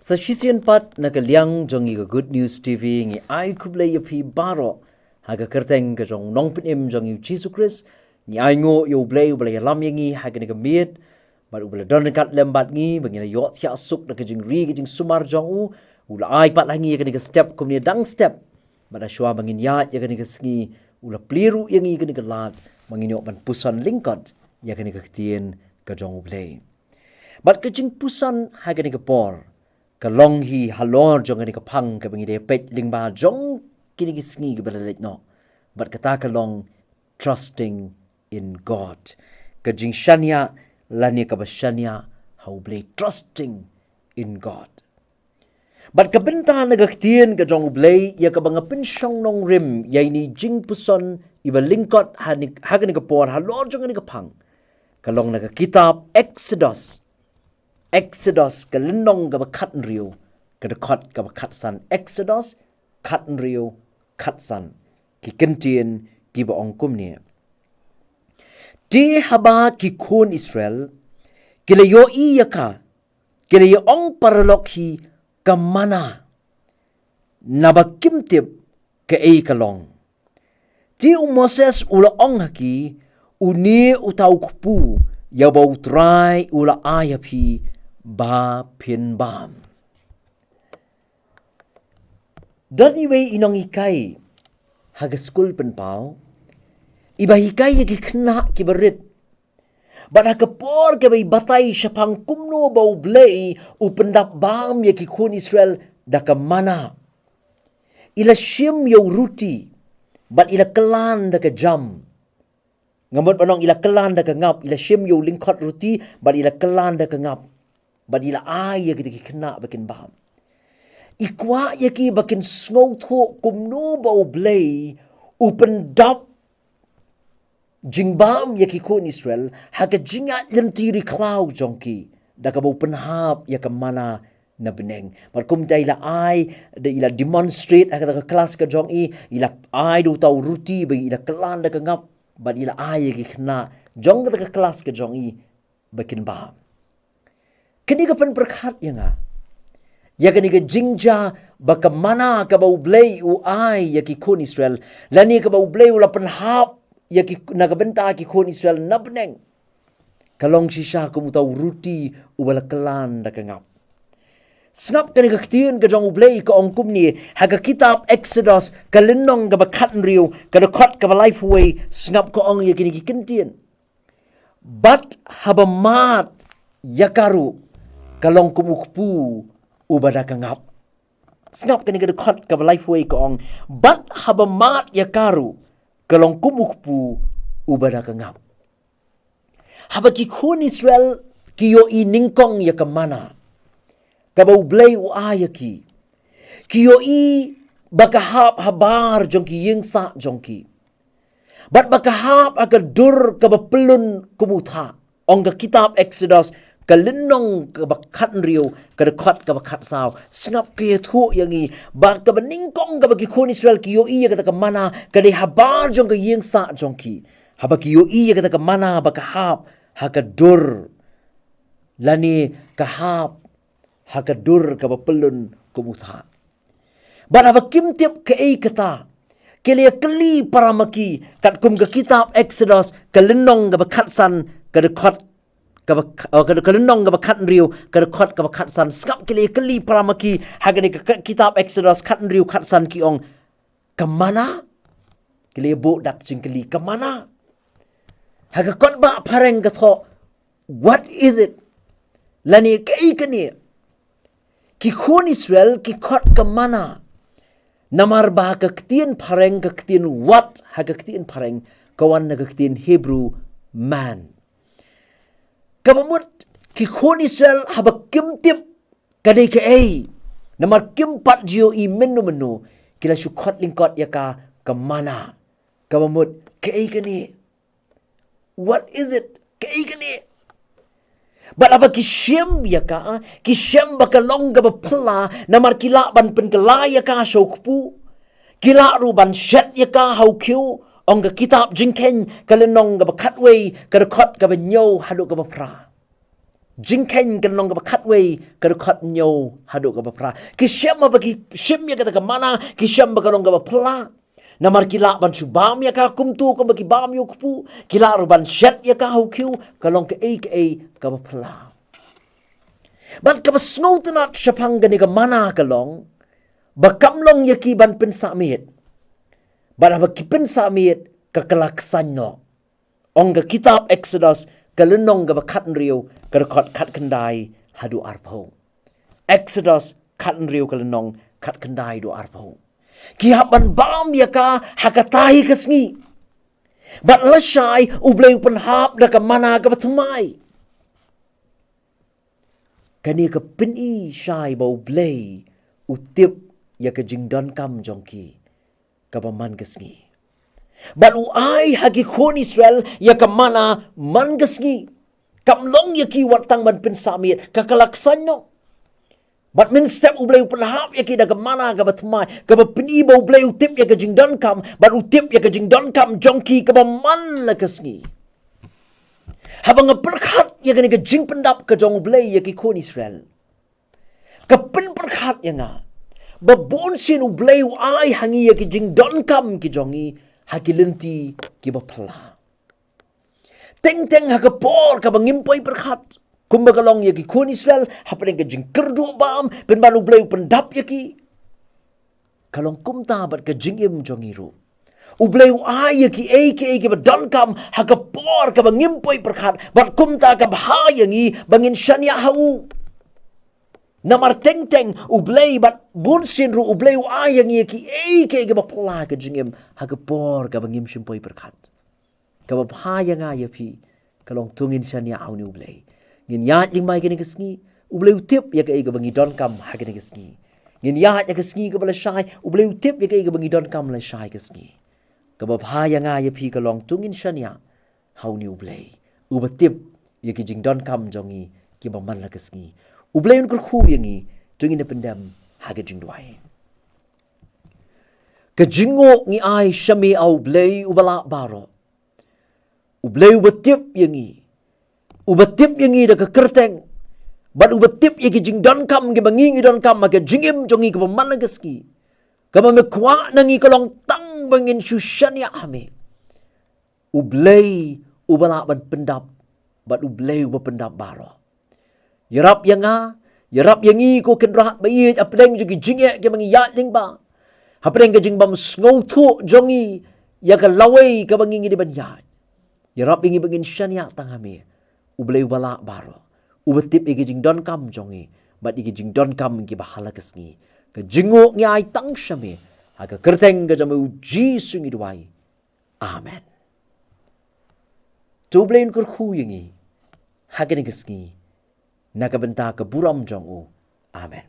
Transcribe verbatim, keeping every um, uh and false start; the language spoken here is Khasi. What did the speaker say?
Sa shisien pat na ka liang jong ngi ka Good News T V ngi ai khublei ïa phi baroh ha ka kyrteng ka jong u Nongpynim jong ngi u Jisu Khrist. Ngi ai nguh ïa u Blei uba la ïalam ïa ngi ha kane ka miet bad uba la don ryngkat lem bad ngi ba ngi la ïoh thiah suk da ka jingri ka jingsumar jong u. U la ai pat ha ngi ïa kane ka step kumne dang step. Bad ha shuwa ba ngin ïaid ïa kane ka sngi u la plie ruh ïa ngi kane ka lad ba ngin ïoh ban puson lyngkot ïa kane ka ktien ka jong u Blei. Bad ka jingpuson ha kane ka por ka long hi halor jong kane ka phang kaba ngi dei peit lyngba jong kine ki sngi kiba la leit noh. Bad kata ka long trusting in God. Ka jingshaniah lane kaba shaniah ha u Blei, trusting in God. Bad ka bynta na ka ktien ka jong u Blei ïa kaba nga pynshong nongrim ïa ine i jingpuson iba lyngkot ha kane ka por halor jong kane ka phang ka long na ka kitab Exodus. Exodus ka lynnong kaba khathynriew, ka dkhot kaba khatsan. Exodus khathynriew, khatsan. Ki kyntien kiba ong kumne. Te haba ki khun Israel ki la ïohi ïa ka, ki la ïa ong paralok hi ka manna, naba kim tip kaei ka long. Te u Moses u la ong ha ki, une uta u kpu ïa uba u Trai u la ai ha phi ba phin bam. Don iwei i nonghikai ha ka skul pynpaw iba hikai ïa ki khynnah kiba rit. Bad ha ka por kaba i batai shaphang kumno ba u Blei u pyndap bam ïa ki khun Israel da ka manna, i la shim ïa u ruti bad i la kyllan da ka jam. Nga mut ban ong i la kyllan da ka ngap, i la shim ïa u lyngkhot ruti bad i la kyllan da ka ngap. Bad i la ai ïa kita ki khynnah ba kin bam. I kwah ïa ki ba kin sngewthuh kumno ba u Blei u pyndap jingbam ïa ki khun Israel ha ka jingïaid lynti ri khlaw jong ki da kaba u pynhap ïa ka manna na bneng. Bad kumta i la ai, da i la demonstrate ha kata ka klas ka jong i, i la ai da uta u ruti ba i la kyllan da ka ngap bad i la ai ïa ki khynnah jong kata ka klas ka jong i ba kin bam. Kane ka pynpyrkhat ïa nga ïa kane ka jingjia ba ka manna kaba u Blei u ai ïa ki khun Israel, lane kaba u Blei u la pynhap ïa ki na ka bynta ki khun Israel na bneng, ka long shisha kum uta u ruti uba la kyllan da ka ngap. Sngap kane ka ktien ka jong u Blei ka ong kumne ha ka kitab Exodus ka lynnong kaba khathynriew, ka dkhot kaba laiphew wei, sngap ka ong ïa kine ki kyntien. Bad haba mad ïa ka ruh ka long kum u kpu uba da ka ngap. Sngap kane ka dkhot kaba laiphew wei ka ong, bad haba mad ïa ka ruh ka long kum u kpu uba da ka ngap. Haba ki khun Israel ki ïohi nyngkong ïa ka manna kaba u Blei u ai ïa ki, ki ïohi ba ka hap habar jong ki ïing sah jong ki. Bad ba ka hap ha ka dur kaba pyllun kum u thah. Ong ka kitab Exodus ka lynnong kaba khathynriew, ka dkhot kaba khatsaw. Sngap ka ïathuh ïa ngi ba kaba nyngkong kaba ki khun Israel ki ïohi ïa kata ka manna ka dei habar jong ka ïing sah jong ki. Haba ki ïohi ïa kata ka manna ba ka hap ha ka dur, lane ka hap ha ka dur kaba pyllun kum u thah. Bad haba kim tip kaei kata, ki la ïa kylli para ma ki, katkum ka kitab Exodus ka lynnong kaba khatsan, ka dkhot kaba, oh, ka, ka lynnong kaba khathynriew, ka dkhot kaba khatsan. Sngap ki la ïa kylli para ma ki ha kane ka, ka kitab Exodus khathynriew khatsan, ki ong, ka manna? Ki la ïa buh dak jingkylli, ka manna? Ha ka kot ba phareng ka thoh, what is it? Lane kaei kane? Ki khun Israel ki khot ka manna. Namar ba ka ktien phareng, ka ktien what ha ka ktien phareng ka wan na ka ktien Hebrew man. Kaba mut ki khun Israel haba kim tip ka dei kaei, namar kim pat ju ïohi mynno mynno, ki la shu khot lyngkot ïa ka ka manna. Kaba mut kaei kane? What is it? Kaei kane? Bad haba ki shem ïa ka, ki shem ba ka long kaba phylla, namar ki lah ban pynkylla ïa ka sha u kpu. Ki lah ruh ban shet ïa ka ha u khiew. Ong ka kitab Jingkheiñ ka lynnong kaba khatwei, ka dkhot kaba hynñiew haduh kaba phra. Jingkheiñ ka lynnong kaba khatwei, ka dkhot hynñiew haduh kaba phra. Ki shem ba ki shim ïa kata ka manna, ki shem ba ka long kaba phylla. Namar ki lah ban shu bam ïa ka kumta kumba ki bam ïa u kpu, ki lah ruh ban shet ïa ka ha u khiew, ka long kaei kaei kaba phylla. Bad kaba sngewtynnat shaphang kane ka manna ka long ba kam long ïa ki ban pynsah miet. Bad haba ki pynsah miet, ka kylla ksain noh. Ong ka kitab Exodus, ka lynnong kaba khathynriew, ka dkhot khatkhyndai haduh arphew. Exodus khathynriew, ka lynnong khatkhyndai haduh arphew. Ki hap ban bam ïa ka ha kata hi ka sngi. Bad lashai U Blei u pynhap da ka manna kaba thymmai. Kane ka pyni shai ba U Blei u tip ïa ka jingdonkam jong ki kaba man ka sngi. Bad u ai ha ki khun Israel ïa ka manna man ka sngi. Kam long ïa ki wat tang ban pynsah miet, ka kylla ksain noh. Bad mynstep U Blei u pynhap ïa ki da ka manna kaba thymmai, kaba pyni ba U Blei u tip ïa ka jingdonkam, bad u tip ïa ka jingdonkam jong ki kaba man la ka sngi. Haba nga pyrkhat ïa kane ka jingpyndap ka jong U Blei ïa ki khun Israel, ka pynpyrkhat ïa nga ba bun sien U Blei u ai ha ngi ïa ki jingdonkam ki jong ngi ha ki lynti kiba phylla. Teng teng ha ka por kaba ngim poi pyrkhat, kumba ka long ïa ki khun Israel hapdeng ka jingkyrduh bam, pynban U Blei u pyndap ïa ki. Ka long kumta bad ka jingim jong ngi ruh. U Blei u ai ïa kiei kiei kiba donkam ha ka por kaba ngim poi pyrkhat, bad kumta ka bha ïa ngi ba ngin shaniah ha u. Namar teng teng U Blei bad bun sien ruh U Blei u ai ïa ngi ïa kiei kiei kiba phylla ha ka jingim ha ka por kaba ngim shym poi pyrkhat. Kaba bha ïa nga ïa phi ka long to ngin shaniah ha une U Blei. Ngin ïaid lyngba ïa kane ka sngi, U Blei u tip ïa kaei kaba ngi donkam ha kane ka sngi. Ngin ïaid ïa ka sngi kaba lashai, U Blei u tip ïa kaei kaba ngi donkam lashai ka sngi. Kaba bha ïa nga ïa phi ka long to ngin shaniah ha une U Blei uba tip ïa ki jingdonkam jong ngi kiba man la ka sngi. U Blei un kyrkhu ïa ngi, to ngin ïa pyndem ha ka jingduwai. Ka jingnguh ngi ai sha me, A U Blei uba lah baroh. U Blei uba tip ïa ngi. Uba tip ïa ngi da ka kyrteng. Bad uba tip ïa ki jingdonkam kiba ngi ngi donkam ha ka jingim jong ngi kaba man la ka sngi. Kaba me kwah na ngi ka long tang ba ngin shu shaniah ha me. U Blei uba lah ban pyndap, bad U Blei uba pyndap baroh. Ïarap ïa nga, ïarap ïa ngi ko Kynrad ba ïeit hapdeng jong ki jingeh kiba ngi ïaid lyngba. Hapdeng ka jingbym sngewthuh jong ngi ïa ka lawei kaba ngi ngi dei ban ïaid. Ïarap ïa ngi ba ngin shaniah tang ha me, U Blei uba lah baroh, uba tip ïa ki jingdonkam jong ngi bad ïa ki jingdonkam kiba ha la ka sngi. Ka jingnguh ngi ai tang sha me, ha ka kyrteng ka jong me U Jisu ngi duwai. Amen. To U Blei un kyrkhu ïa ngi ha kane ka sngi na ka bynta ka burom jong u. Amen.